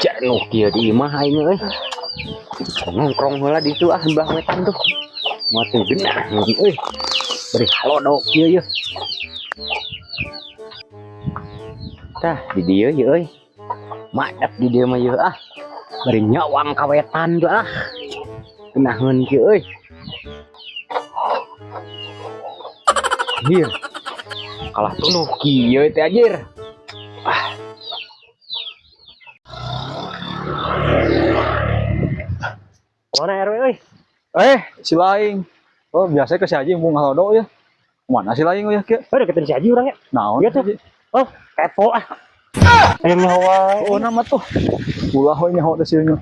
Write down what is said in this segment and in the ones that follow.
Jenuh kieu di imah aing euy. Nongkrong heula di ditu ah, belah wetan tuh. Moal teu genah euy. Beri halodo kieu yeuh. Tah di dieu ye euy. Madep di dieu mah yeuh ah. Bari nyawang ka wetan tuh ah. Genaheun kieu euy. Anjir. Kalah tunduh kieu teh anjir. Ah. Mana RW euy? Eh, si laing. Oh, biasa ke si Haji mau ngalodo ya. Mana si laing ya, kieu? Oh, deketin si Haji urang ya. Naon? Iya tuh. Haji? Oh, kepo ah. Ayam nyawa. Oh, nama tuh. Ulah we nyaho teh sieun.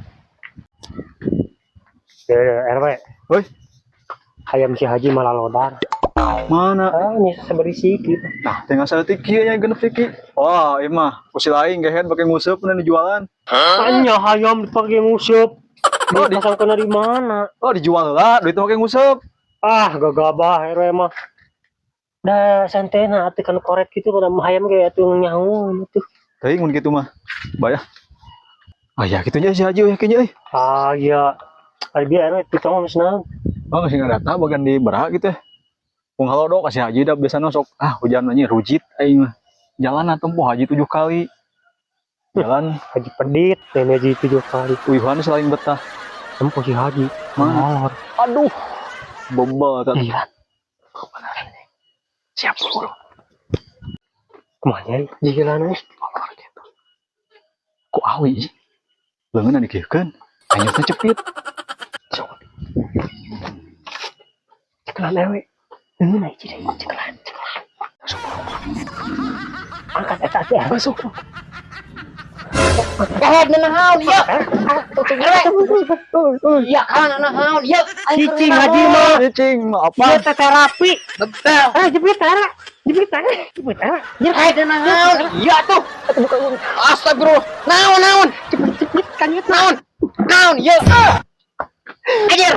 Ya, RW. Woi, Hayam si Haji malah lodar. Mana? Ah, ini seberisik gitu. Nah, tinggal saeutik kieu nya genep iki. Wah, ieu mah ku si laing gehet bake nguseup na dijualan. Tanya hayam dipakai nguseup. Oh, Oh, dipasang kena di mana? Oh, dijual lah, duit make nguseup. Ah, gagabah RW mah. Dah santena atuh kan korek gitu kada hayam ge atuh nyaho tuh. Teuing mun kitu mah. Bayah. Ah, ya kitu nya si Haji euy kayaknya euy. Ah, iya. Ari bieu RW tukang mah geus naon? Oh, geus data bagian di berak gitu ya. Pung halodo ka si Haji da biasana sok ah hujan mah nya rujit aing mah. Jalan tempuh haji 7 kali. Jalan Haji pedit, dan haji 7 kali. Uyuhan selain betah. Tempo si Haji. Mana? Molor. Aduh. Bebel kan. Iya. Siap bro. Kemana ya? Jigilan euy. Molor gitu. Ku awi sih. Leungeun dikiekeun. Anyutna cepit. Cekelan RW. Ini naik ciri, cekelan, cekelan. Angkat eta teh. Masuk. Kehed naon ieu? Iya kan naon ieu? Cicing Haji mah. Cicing, apa? Ieu teh terapi. Betul. Ah, jepit tara. Jepit tara. Jepit tara. Kehed naon? Iya tuh. Astagfirullah. Naon naon? Cepet cepet kan ieu. Naon? Naon ieu? Anjir.